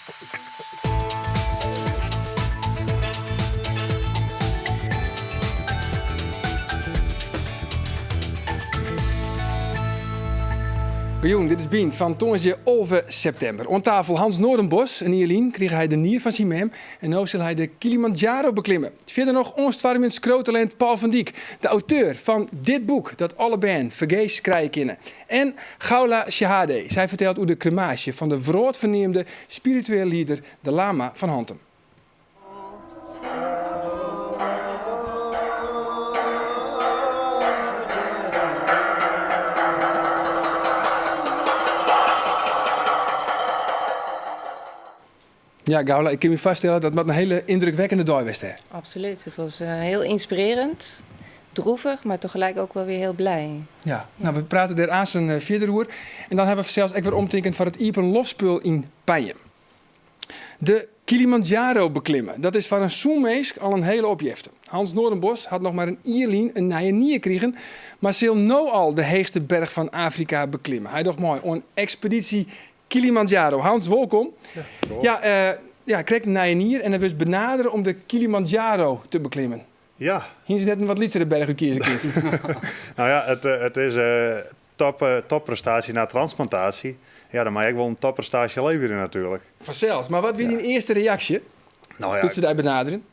Goejûn, dit is Bynt fan tongersdei 11 septimber. Oan tafel Hans Noordenbos. In jier lyn krige hy de nier fan syn mem en no sil hy de Kilimanjaro beklimme. Fierder noch oanstoarmjend skriuwtalint Paul van Dyk, de auteur fan dit boek dat alle bern fergees krije kinne. En Khaula Shehadeh, sy fertelt oer de kremaasje fan de wrâldferneamde spiritueel lieder de Lama fan Hantum. Ja, Khaula, ik kin my foarstelle dat moat in hiele yndrukwekkende dei west ha. Absoluut. Het was heel inspirerend, droevig, maar tegelijk ook wel weer heel blij. Ja, no, we prate dêr aansten fierder oer. En dan ha we fansels ek wer omtinken foar it iepenloftspul yn Penjum. De Kilimanjaro beklimme, dat is foar in sûn minsk al in hiele opjefte. Hans Noordenbos hat noch mar in jier lyn in nije nier krigen, mar sil no al de heechste berch fan Afrika beklimme. Hy docht mei oan Expeditie Kilimanjaro. Hans, wolkom. Ja, ja, krekt in nije nier en dan wurdst benadere om de Kilimanjaro te beklimmen. Ja. Hiene se net in wat lytsere berch útkieze kind? No ja, it is top, topprestaasje na transplantaasje. Ja, dan mei ek wol in topprestaasje leverje natuerlik. Fansels, mar wat wie dyn earste reaksje No ja, doe't se dy benaderen?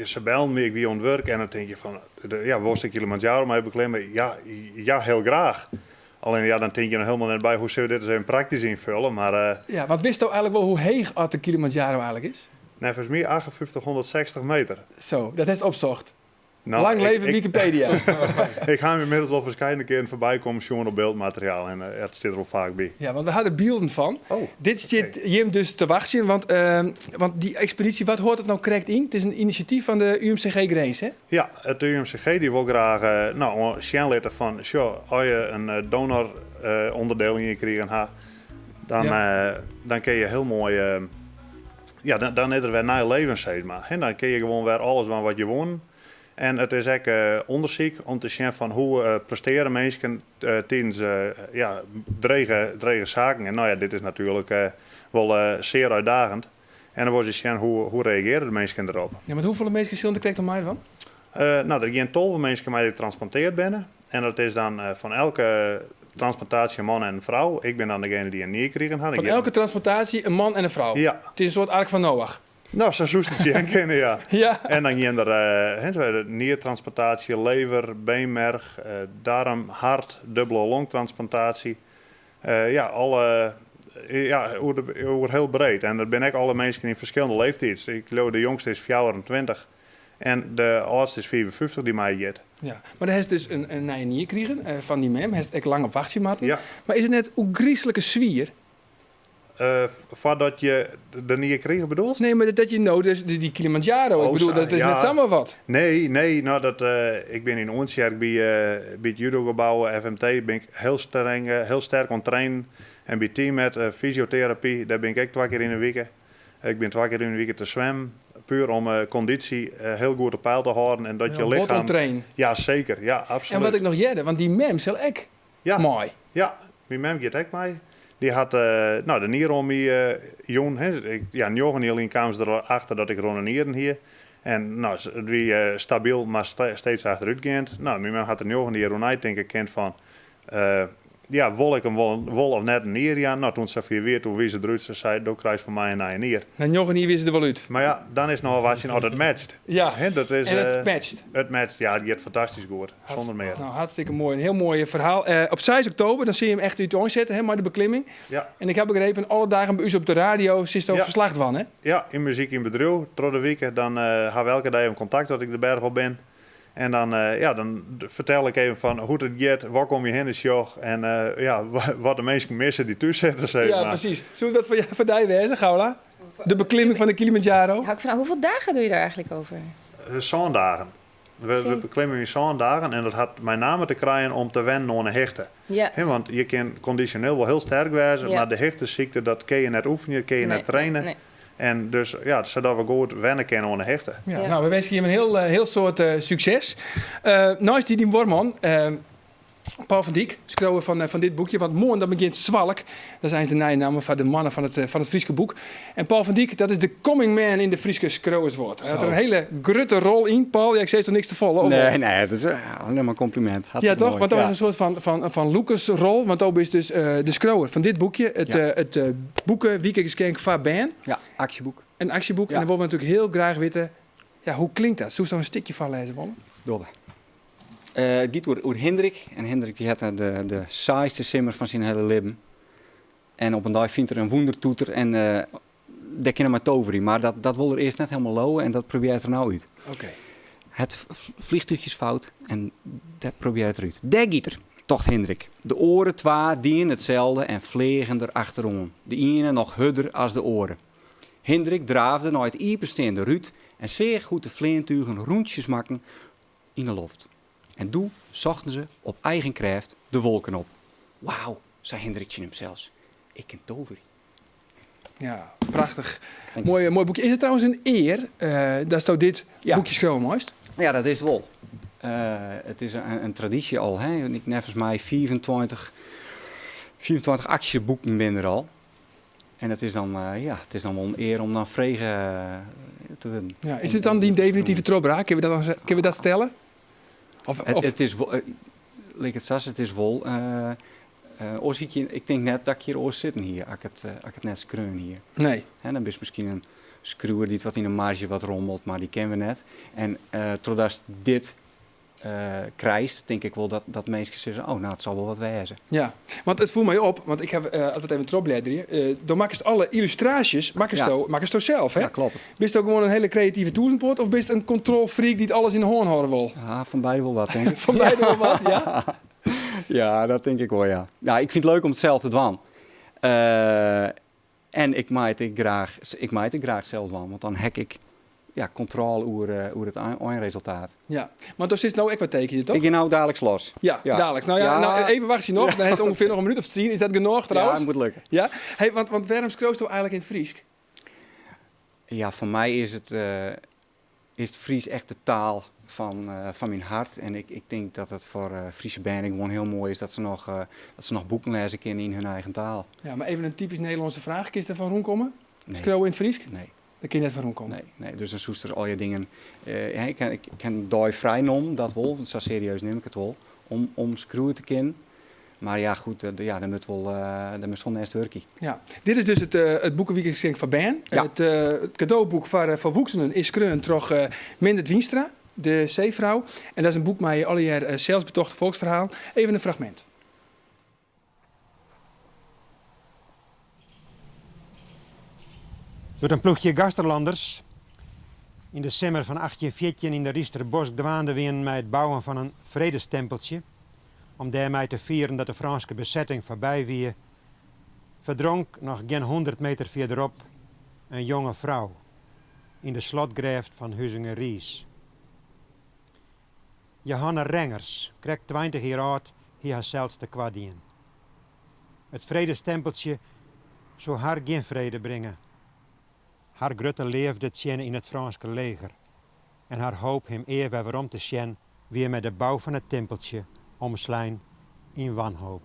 Se bellen my, ik wie oan it wurk en dan tink je fan, ja, wolst de Kilimanjaro mei beklimme? Ja, ja, hiel graach. Allinne ja, dan tink je noch hielendal net by hoe sille we dit ris even praktysk ynfulle, mar. Ja, want witsto eigenlik wol hoe heech oft de Kilimanjaro eigenlik is? Neffens my 5860 meter. Zo, dat hast opsocht. No, Lang leve Wikipedia. Ik ha him ynmiddels al ferskate kearen foarby kommen sjoen op byldmateriaal en it stiet der wol faak by. Ja, want we ha der bylden fan. Oh, Dit stiet jim dus te wachtsjen, want, want dy ekspedysje, wat hâldt it no krekt yn? It is in inisjatyf fan de UMCG Grins, hè? Ja, it UMCG dy wol graach no, sjen litte fan, sjoch, as je in donor onderdeel yn je krigen ha, dan, dan kinne je hiel moai, ja, dan is der wer nij leven, sis mar. Dan kinne je gewoan wer alles dwaan wat je woenen. En it is ek ûndersyk om te sjen fan hoe prestearje minsken tidens ja, drege, drege saken. En no ja, dit is natuerlik wol sear útdagend. En dan wolle se sjen hoe, hoe reagearje de minsken derop. Ja, want hoefolle minsken sille der krekt oan meidwaan? No, der gean 12 minsken mei dy't transplanteard binne. En dat is dan fan elke transplantaasje in man en in frou. Ik bin dan degene dy't in nier krigen hat. Fan elke transplantaasje in man en in frou? Ja. It is in soart Ark fan Noach? No, sa soest it sjen kinne, ja. Ja. En dan gean der niertransplantaasje, lever, beenmerch, darm, hart, dubbele longtransplantaasje. Ja, alle, ja, oer hiel breed. En dat binne ek alle minsken yn ferskillende leeftiids. Ik leau de jongste is 24 en de âldste is 55 dy't meigiet. Ja, mar do hast dus in nije nier krigen fan dyn mem, hast ek lang op wachtsje moatten. Ja. Mar is it net oergryslike swier? Foardat je de nier krigen bedoelst? Nee, mar dat je no dus dy Kilimanjaro, ik bedoel, dat is net samar wat. Nee, nee, no dat, ik bin yn Oentsjerk by by it judogebou FMT bin ik hiel streng, hiel sterk oan it trainen. En by Teammed fysioterapy, dêr bin ik ek twa kear yn 'e wike. Ik bin twa kear yn 'e wike te swimmen, puer om kondysje hiel goed op peil te hâlden en dat je lichem... Bot oan trainen. Ja, seker. Ja, absolút. En wat ik noch hearde, want dyn mem sil ek mei. Ja, myn mem giet ek mei. Dy hat no, de nier oan my jûn. Ja, njoggen jier lyn kamen se der achter dat ik ronde nieren hie. En no, it wie stabyl, mar steeds achterútgeand. No, myn mem hat der njoggen jier oer neitinke kind fan, ja, wol ik him wol of net in nier jaan? No, toen it safier wie, toen wie se derút. Se sei, do krijst fan my in nije nier. Nei njoggen jier wie se der wol út. Mar ja, dan is it noch ôfwachtsjen oft it matcht. Ja, Hè, dat is, en it matcht. It matcht, ja, it giet fantastysk goed, sûnder mear. No, hartstikke moai. In hiel moai ferhaal. Op seis oktober, dan sil je him echt úteinsette, hè, mei de beklimming. Ja. En ik ha begrepen, alle dagen by ús op de radio silsto ferslach dwaan, hè? Ja, yn Muzyk yn Bedriuw, troch de wike. Dan ha we elke dei even kontakt as ik de berch op bin. En dan, ja, dan fertel ik even fan hoe't it giet, wat ik om my hinne sjoch en ja, wat de minsken misse dy't thús sitte, sis Ja, mar. presys. Soe dat foar dy wêze, Khaula? De beklimming fan de Kilimanjaro? Ha ik frage, hoefolle dagen doe je dêr eigenlik over? Sân dagen. We beklimme yn sân dagen en dat hat mei name te krijen om te wennen oan de hichte. Ja. Want je kin kondysjoneel wol hiel sterk wêze, mar de hichtesykte dat kin je net oefenje, kin je net traine. En dus ja, sadat we goed wenne kinne oan de hichte. Ja, no, we winskje jim in hiel, hiel soad sukses. Neist dy dyn buorman, Paul van Dyk, skriuwer fan dit boekje, want moarn dan begjint Swalk. Dat is eins de nije namme foar de moanne fan it fan it Fryske boek. En Paul van Dyk, dat is de coming man yn de Fryske skriuwerswrâld. Hy hat der in hiele grutte rol yn. Paul, ja, ik sis toch niks te folle? Of Nee, nee, dat is allinnich mar in kompliment. Ja, toch? Want dat is in soart fan lûkersrol. Want do bist dus de skriuwer fan dit boekje. It, ja. It boekewikegeskink foar bern. Ja, aksjeboek. In aksjeboek. Ja. En dan wolle we natuerlik hiel graach witte, ja, hoe klinkt dat? Soest in stikje foarlêze wolle? Dogge we. It giet oer Hindrik. En Hindrik dy hat de saaiste simmer fan syn hiele libben. En op in dei fynt er in wûndertoeter en dêr kin er mei toverje. Mar dat wol er earst net helemaal leauwe en dat probearret er no út. Oké. Het vliegtuigje is fout en dêr probearret er út. Dêr giet er, tocht Hindrik. De oare twa dienen itselde en fleagen der achteroan. De iene noch hurder as de oare. Hindrik draafde nei it iepensteande rút en seach hoe't de fleantugen rûntsjes makken yn 'e loft. En doe sochten se op eigen krêft de wolken op. Wauw, sei Hindrik tsjin himsels, ik kin toverje. Ja, prachtich. Moai, moai boekje. Is it trouwens in ear datsto dit boekje skriuwe meist? Ja, dat is it wol. It is in tradysje al. Hè? Neffens my 25 aksjeboeken binne der al. En it is dan, ja, it is dan wol in ear om dan frege te wurden. Ja, is dit dan dyn definitive trochbraak? Kinne we dat dan, kinne we dat stelle? Of, it is wol, lik it sa, it is wol, oars hie ik, ik tink net dat ik hjir oars sitten hie, as ik it, as ik it net skreaun hie. Nee. Hè, dan bist miskien in skriuwer dy't wat yn 'e marzje wat rommelt, mar dy kenne we net. En trochdatst dit krijst, tink ik wol dat minsken sizze, oh, no, it sil wol wat wêze. Ja, want it foel my op, want ik haw, as we it even trochblêderje, do makkest alle yllustraasjes, makkesto, makkesto sels, hè? Ja, kloppet. Bisto gewoan in hiele kreative tûzenpoat of bist in kontrolfreak dy't alles yn 'e hân hâlde wol? Ja, fan beide wol wat, tink ik. Fan beide wol wat, ja? Ja, dat tink ik wol, ja. Ja, ik fyn it leuk om it sels te dwaan. En ik mei it ek graach, ik mei it ek graach sels dwaan, want dan ha ik ja, kontrôle oer it einresultaat. Ja, want do sitst no ek wat tekenjen, toch? Ik gean no daliks los. Ja, ja. daliks. No ja, ja. Nou, even wachtsje noch, dan hast ûngefear noch in minút of tsien. Is dat genôch trouwens? Ja, moet lukke. Ja? Hey, want wêrom skriuwsto eigenlik yn it Frysk? Ja, foar my is it, is it Frysk echt de taal fan myn hert. En ik tink dat it foar Fryske bern ek gewoan hiel moai is dat se noch boeken lêze kinne yn hun eigen taal. Ja, mar even in typysk Nederlânske fraach. Kinst derfan rûnkomme? Nee. Skriuwe yn it Frysk? Nee. Dêr kin je net fan rûnkomme? Nee, nee. Dus dan soest der allegear dingen... Ik ha in dei frij nommen, dat wol, want sa serieus nim ik it wol, om skriuwe te kinnen. Mar ja, goed, ja, dêr moat wol, dêr moatst wol neist wurkje. Ja, dit is dus it boekewikegeskink foar bern. Ja. It kadoboek foar woeksenen is skreaun troch Mindert Wynstra, de seefrou. En dat is in boek mei allegear selsbetochte folksferhalen. Even in fragmint. Doe't in ploechje Gasterlanders yn de simmer fan 1814 yn de Rysterbosk dwaande wienen mei it bouwen fan in fredestimpeltsje, om dêrmei te fieren dat de Frânske besetting foarby wie, ferdronk noch gjin hûndert meter fierderop in jonge frou yn de slotgrêft fan Huzinge Riis. Jehanne Rengers, krekt 20 jier âld, hie harsels tekoart dien. It fredestimpeltsje soe har gjin frede bringe. Har grutte leafde tsjinne yn it Frânske leger en har hoop him ea wer werom te sjen wie mei de bou fan it timpeltsje omslein yn wanhoop.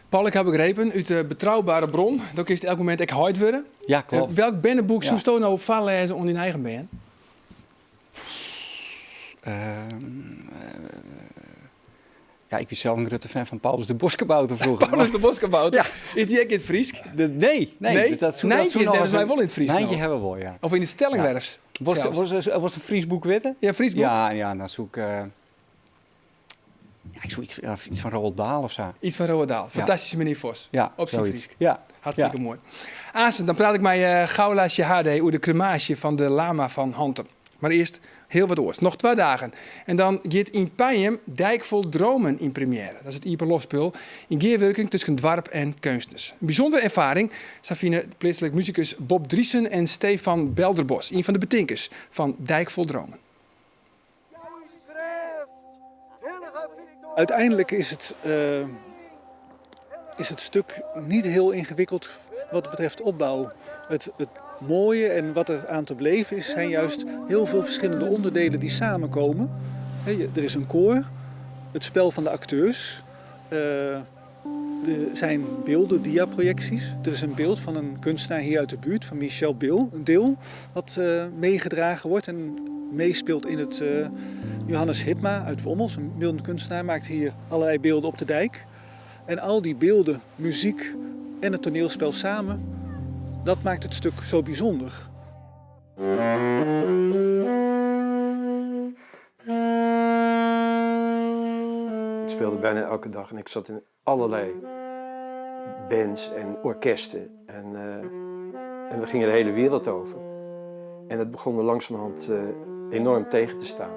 Paul, ik ha begrepen út de betroubere bron, do kinst elk momint ek heit wurde. Ja, klopt. Welk berneboek soesto no foarlêze oan dyn eigen bern? Ja, ik wie sels in grutte fan fan Paulus de Boskabouter froeger. Paulus de Boskabouter? Ja. Is dy ek yn it Frysk? Nee, nee. Nee? Dus dat soe, dat is my wol yn it Frysk. Nijntje hawwe we wol, ja. Of yn it Stellingwerfs. Wolst in Frysk boek witte? Ja, Frysk boek. Ja, ja, dan soe ik... Ja, ik soe iets, iets fan Roald Dahl of sa. Iets fan Roald Dahl. Fantastyske Menear Vos. Ja, op syn Frysk. Ja. Hartstikke moai. Aansen, dan praat ik mei uh, Gaula Shehadeh oer de kremaasje fan de lama fan Hantum. Mar earst hiel wat oars. Noch twa dagen en dan giet yn Pijum Dijk Vol Dromen yn premjêre. Dat is it iepenloftspul yn gearwurking tusken doarp en keunstners. In bysûndere erfaring, sa fine pleatslik musikus Bob Driessen en Stefan Belderbos, ien fan de betinkers fan Dijk Vol Dromen. Uiteindelijk is het stuk niet heel ingewikkeld wat betreft opbouw. Het mooie en wat er aan te beleven is, zijn juist heel veel verschillende onderdelen die samenkomen. Er is een koor. Het spel van de acteurs. Er zijn beelden, diaprojecties. Er is een beeld van een kunstenaar hier uit de buurt, van Michel Bil, een deel, wat meegedragen wordt en meespeelt in het Johannes Hibma uit Wommels, een beeldend kunstenaar, maakt hier allerlei beelden op de dijk. En al die beelden, muziek en het toneelspel samen, dat maakt het stuk zo bijzonder. Ik speelde bijna elke dag en ik zat in allerlei bands en orkesten. En we gingen de hele wereld over. En het begon me langzamerhand enorm tegen te staan.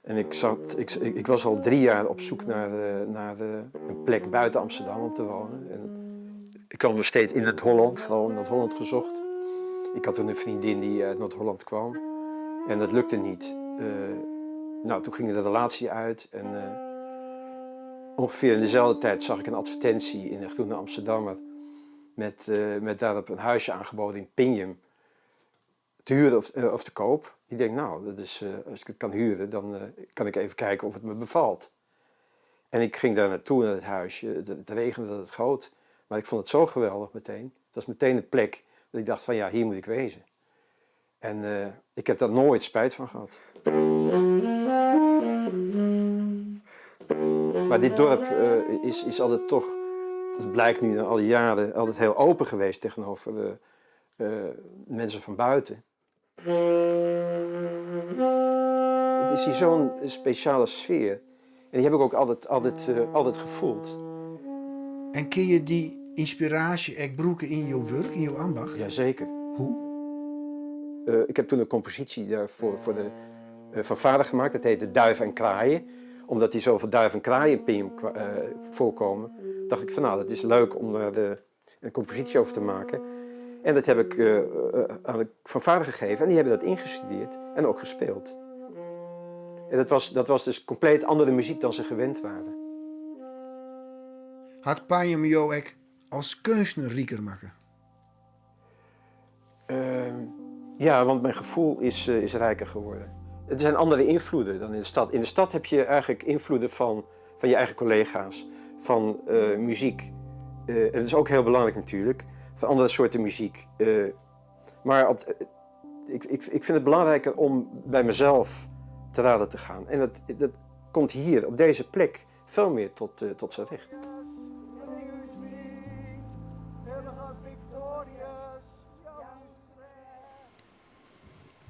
En ik was al 3 jaar op zoek naar een plek buiten Amsterdam om te wonen. En ik kwam nog steeds in het Holland, vooral in Noord-Holland gezocht. Ik had toen een vriendin die uit Noord-Holland kwam. En dat lukte niet. Toen ging de relatie uit. En ongeveer in dezelfde tijd zag ik een advertentie in de Groene Amsterdammer. Met daarop een huisje aangeboden in Pingjum. Te huren of te koop. Ik denk, als ik het kan huren, dan kan ik even kijken of het me bevalt. En ik ging daar naartoe, naar het huisje. Het regende, dat het goot. Maar ik vond het zo geweldig meteen. Het was meteen een plek dat ik dacht van, ja, hier moet ik wezen. En ik heb daar nooit spijt van gehad. Maar dit dorp is altijd toch, dat blijkt nu na al die jaren, altijd heel open geweest tegenover mensen van buiten. Het is hier zo'n speciale sfeer. En die heb ik ook altijd gevoeld. En kun je die inspiratie ook gebruiken in jouw werk, in jouw ambacht? Jazeker. Hoe? Ik heb toen een compositie daarvoor voor de fanfare gemaakt. Dat heette Duiven en Kraaien. Omdat die zoveel duiven en kraaien in Pingjum voorkomen, dacht ik van dat is leuk om daar een compositie over te maken. En dat heb ik aan de fanfare gegeven en die hebben dat ingestudeerd en ook gespeeld. En dat was dus compleet andere muziek dan ze gewend waren. Had Pingjum jou ook als kunstenaar rieker maken? Ja, want mijn gevoel is rijker geworden. Het zijn andere invloeden dan in de stad. In de stad heb je eigenlijk invloeden van je eigen collega's, van muziek. En dat is ook heel belangrijk natuurlijk, van andere soorten muziek. Maar ik vind het belangrijker om bij mezelf te raden te gaan. En dat komt hier, op deze plek, veel meer tot zijn recht.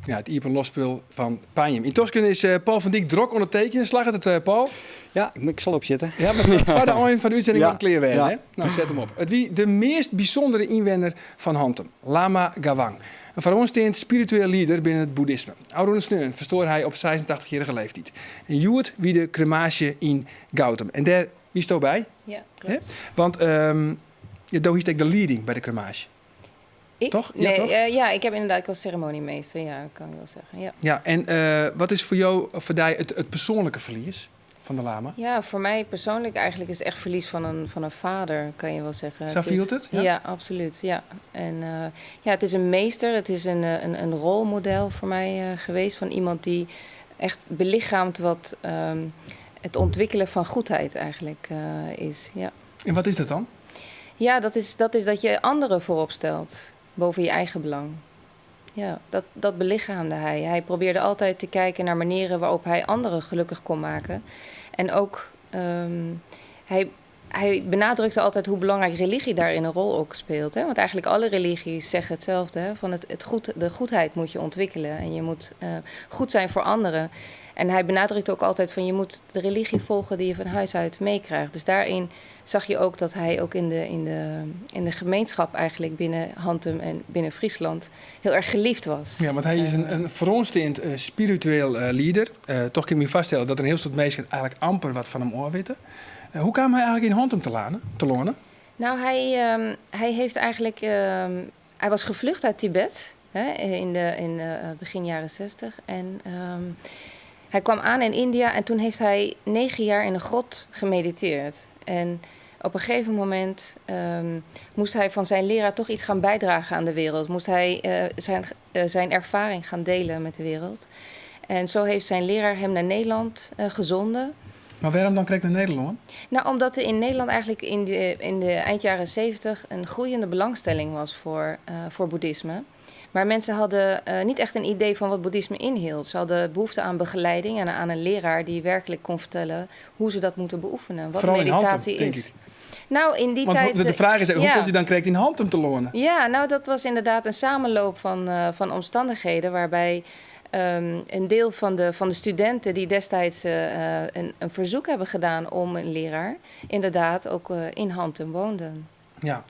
Ja, het iepenloftspul fan Pingjum. Yntusken is Paul van Dyk drok ûndertekenen. Slagget it, Paul? Ja, ik zal opzitten. Ja, maar foar de ein fan de útsending moat it klear wêze, hè? Nou, set him op. It wie de meast bysûndere ynwenner fan Hantum, Lama Gawang. In foaroansteand spiritueel lieder binnen it boeddhisme. Ofrûne sneon ferstoar hy op 86-jierrige leeftiid. En hjoed wie de kremaasje yn Goutum. En dêr wiesto by? Ja, klopt. Hè? Want do hiest ek de lieding by de kremaasje. Ik? Toch? Ja, Nee, toch? ja, ik heb inderdaad, ik was ceremoniemeester, ja, dat kan ik wel zeggen. Ja. Ja, en wat is voor jou, of voor jou het persoonlijke verlies van de lama? Ja, voor mij persoonlijk eigenlijk is het echt verlies van een vader, kan je wel zeggen. Zo fielt het? Ja? Ja, absoluut. Ja. En het is een meester, het is een rolmodel voor mij geweest van iemand die echt belichaamt wat het ontwikkelen van goedheid eigenlijk is. Ja. En wat is dat dan? Ja, dat is dat je anderen voorop stelt, boven je eigen belang. Ja, dat belichaamde hij. Hij probeerde altijd te kijken naar manieren waarop hij anderen gelukkig kon maken. En ook hij benadrukte altijd hoe belangrijk religie daarin een rol ook speelt. Hè? Want eigenlijk alle religies zeggen hetzelfde. Hè? Van de goedheid moet je ontwikkelen en je moet goed zijn voor anderen. En hij benadrukte ook altijd van je moet de religie volgen die je van huis uit meekrijgt. Dus daarin zag je ook dat hij ook in de gemeenschap eigenlijk binnen Hantum en binnen Friesland heel erg geliefd was. Ja, want hij is een vooraanstaand spiritueel leider. Toch kan ik me vaststellen dat er een heel soort mensen eigenlijk amper wat van hem oorwitten. Hoe kwam hij eigenlijk in Hantum te lonen? Nou, hij hij heeft eigenlijk hij was gevlucht uit Tibet, hè, in de begin jaren 60. En hij kwam aan in India en toen heeft hij 9 jaar in een grot gemediteerd. En op een gegeven moment moest hij van zijn leraar toch iets gaan bijdragen aan de wereld. Moest hij zijn ervaring gaan delen met de wereld. En zo heeft zijn leraar hem naar Nederland gezonden. Mar wêrom dan krekt nei Nederlân? Nou, omdat er in Nederland eigenlijk in de eind jaren 70 een groeiende belangstelling was voor boeddhisme. Maar mensen hadden niet echt een idee van wat boeddhisme inhield. Ze hadden behoefte aan begeleiding en aan een leraar die werkelijk kon vertellen hoe ze dat moeten beoefenen. Wat Foaral yn Hantum, meditatie tink is. ik. Nou, in die Want tijd. de fraach is, hoe komt hy dan krekt yn Hantum telâne? Ja, nou, dat was inderdaad een samenloop van omstandigheden waarbij een deel van de studenten die destijds een verzoek hebben gedaan om een leraar, inderdaad ook in Hantum woonden. Ja.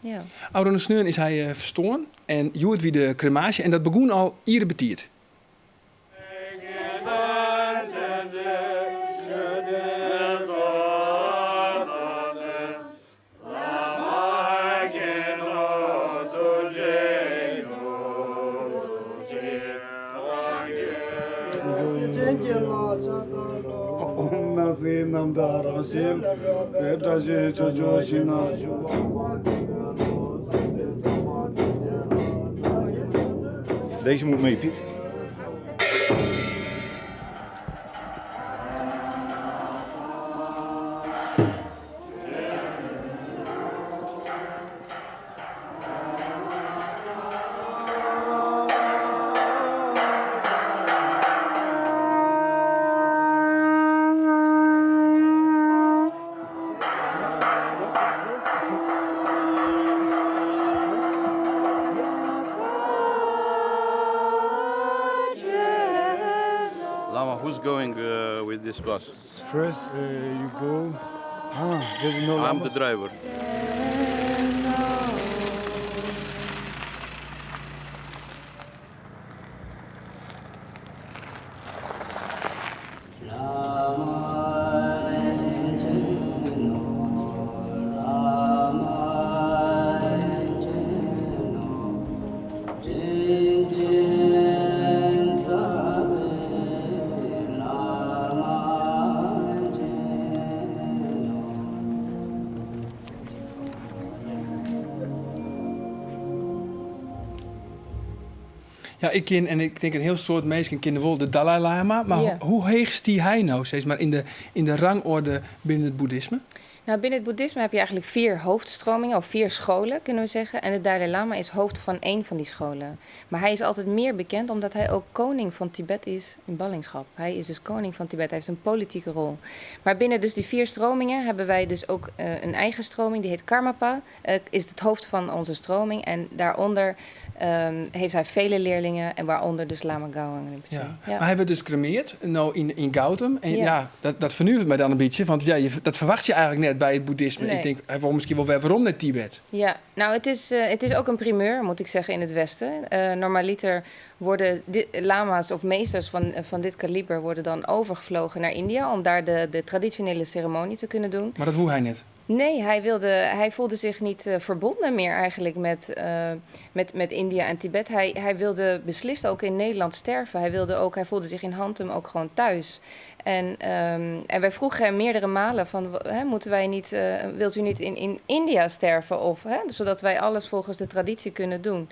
Ofrûne sneon is hy ferstoarn en hjoed wie de kremaasje en dat begûn al iere betiid. Deze moet mee, Piet. Lama, who's going with this bus? First, you go. Ah, there's no I'm Lama. the driver. Ja, ik ken en ik tink in hiel soad minsken kenne wol de Dalai Lama, mar hoe heech stiet hy no, sis mar, yn de rangorde binnen it boeddhisme? Nou, binnen het boeddhisme heb je eigenlijk vier hoofdstromingen, of vier scholen kunnen we zeggen. En de Dalai Lama is hoofd van één van die scholen. Maar hij is altijd meer bekend omdat hij ook koning van Tibet is in ballingschap. Hij is dus koning van Tibet, hij heeft een politieke rol. Maar binnen dus die vier stromingen hebben wij dus ook een eigen stroming, die heet Karmapa. Is het hoofd van onze stroming. En daaronder heeft hij vele leerlingen en waaronder dus Lama Gangwang Rinpoche. Ja. Mar hy wurdt dus kremearre, no yn Goutum. En ja, dat fernuveret my dan in bytsje, want ja, dat ferwachtsje je eigentlik net by it boeddhisme. Nee. Ik tink, hy wol miskien wol wer werom nei Tibet. Ja, nou het is ook een primeur, moet ik zeggen, in het Westen. Normaliter worden lama's of meesters van dit kaliber worden dan overgevlogen naar India om daar de traditionele ceremonie te kunnen doen. Mar dat woe hy net. Nee, hij voelde zich niet verbonden meer eigenlijk met India en Tibet. Hij wilde beslist ook in Nederland sterven. Hij voelde zich in Hantum ook gewoon thuis. En wij vroegen hem meerdere malen van, hè, moeten wij niet, wilt u niet in India sterven? Of, hè, zodat wij alles volgens de traditie kunnen doen.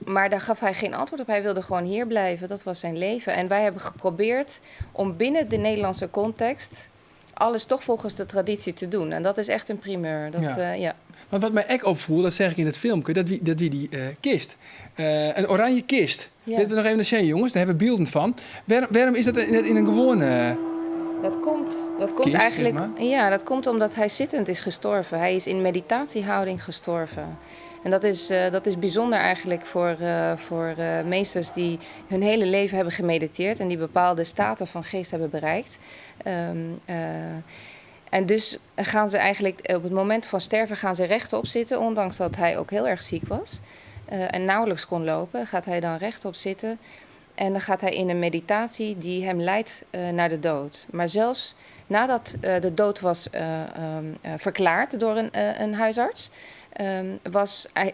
Maar daar gaf hij geen antwoord op. Hij wilde gewoon hier blijven. Dat was zijn leven. En wij hebben geprobeerd om binnen de Nederlandse context alles toch volgens de traditie te doen. En dat is echt een primeur. Dat, ja. Want wat my ek opfoel, dat sei ik yn it filmke, dat wie dy kist. In oranje kist. Litte we noch even sjen, jonges. Dêr hawwe we bylden fan. Wêrom is dat net yn in gewoane Dat komt kist, eigenlijk, sis mar? Ja, dat komt omdat hij zittend is gestorven. Hij is in meditatiehouding gestorven. En dat is bijzonder eigenlijk voor meesters die hun hele leven hebben gemediteerd en die bepaalde staten van geest hebben bereikt. En dus gaan ze eigenlijk op het moment van sterven gaan ze rechtop zitten, ondanks dat hij ook heel erg ziek was en nauwelijks kon lopen, gaat hij dan rechtop zitten. En dan gaat hij in een meditatie die hem leidt naar de dood. Maar zelfs nadat de dood was verklaard door een huisarts,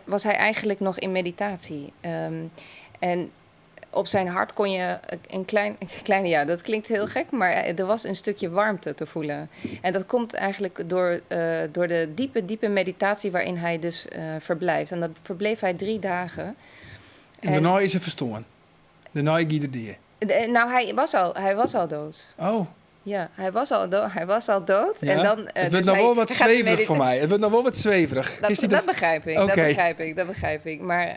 was hij eigenlijk nog in meditatie. En op zijn hart kon je een kleine, ja, dat klinkt heel gek, maar er was een stukje warmte te voelen. En dat komt eigenlijk door de diepe, diepe meditatie waarin hij dus verblijft. En dat verbleef hij 3 dagen. En dêrnei is er ferstoarn. Dêrnei gie er dea. Nou, hij was al dood. Oh. Ja, hij was al, do hij was al dood. Ja? En dan, Het dus wurdt noch hij wol wat gaat de sweverich medita- foar my. It wurdt noch wol wat sweverich. Dat, Is die dat begrijp ik, dat Oké. begrijp ik, dat begrijp ik. Maar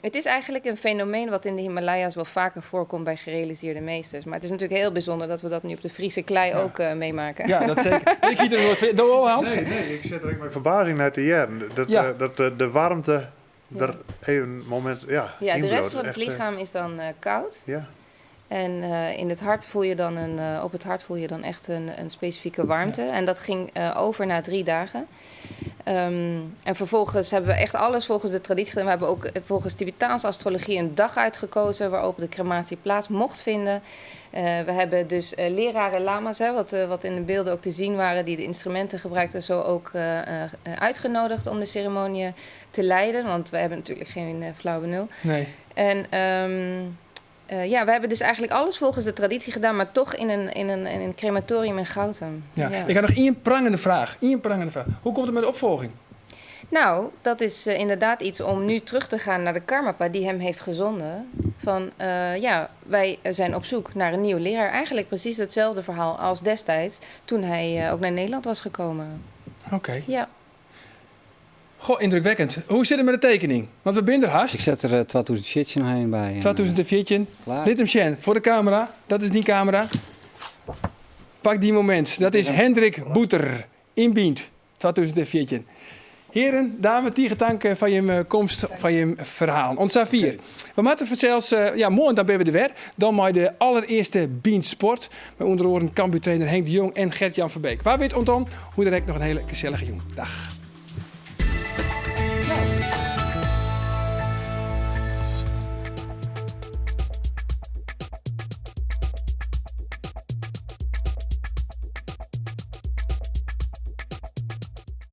het is eigenlijk een fenomeen wat in de Himalaya's wel vaker voorkomt bij gerealiseerde meesters. Maar het is natuurlijk heel bijzonder dat we dat nu op de Friese klei ook meemaken. Ja, dat zeker. Ik hier er nooit van. Doe al, Hans? Nee, nee, ik sit der ek mei ferbazing nei te hearren. Dat, dat de waarmte der even in momint ja, Ja, de rest yn bliuwt. van het Echt, lichaam is dan koud. Ja. En in het hart voel je dan een, op het hart voel je dan echt een specifieke warmte. En dat ging over na 3 dagen. En vervolgens hebben we echt alles volgens de traditie gedaan. We hebben ook volgens Tibetaanse astrologie een dag uitgekozen waarop de crematie plaats mocht vinden. We hebben dus leraren, lama's, hè, wat in de beelden ook te zien waren, die de instrumenten gebruikten, zo ook uitgenodigd om de ceremonie te leiden. Want wij hebben natuurlijk geen flauw benul. Nee. En we hebben dus eigenlijk alles volgens de traditie gedaan, maar toch in een crematorium in Goutum. Ja. Ja. Ik heb nog één prangende vraag. Eén prangende vraag. Hoe komt het met de opvolging? Dat is inderdaad iets om nu terug te gaan naar de Karmapa die hem heeft gezonden. Van ja, wij zijn op zoek naar een nieuwe leraar. Eigenlijk precies hetzelfde verhaal als destijds toen hij ook naar Nederland was gekomen. Oké. Ja. Goh, indrukwekkend. Hoe zit het met de tekening? Want we zijn er haast. Ik zet er 2014 heen bij. En 2014. klaar. Lit hem sjen, voor de camera. Dat is die camera. Pak die moment. Dat is Hendrik Boeter in Bynt. 2014. Heren, dames, tige tank fan jim komst, fan jim ferhaal. Oant safier. We moatte fansels, ja, moarn dan binne we der wer. Dan mei de allerearste Bynt Sport. Mei ûnder oaren Cambuur-trainer Henk de Jong en Gert-Jan Verbeek. Wa wit oant dan, hoe dan ek noch in hiele gesellige jûn. Dag.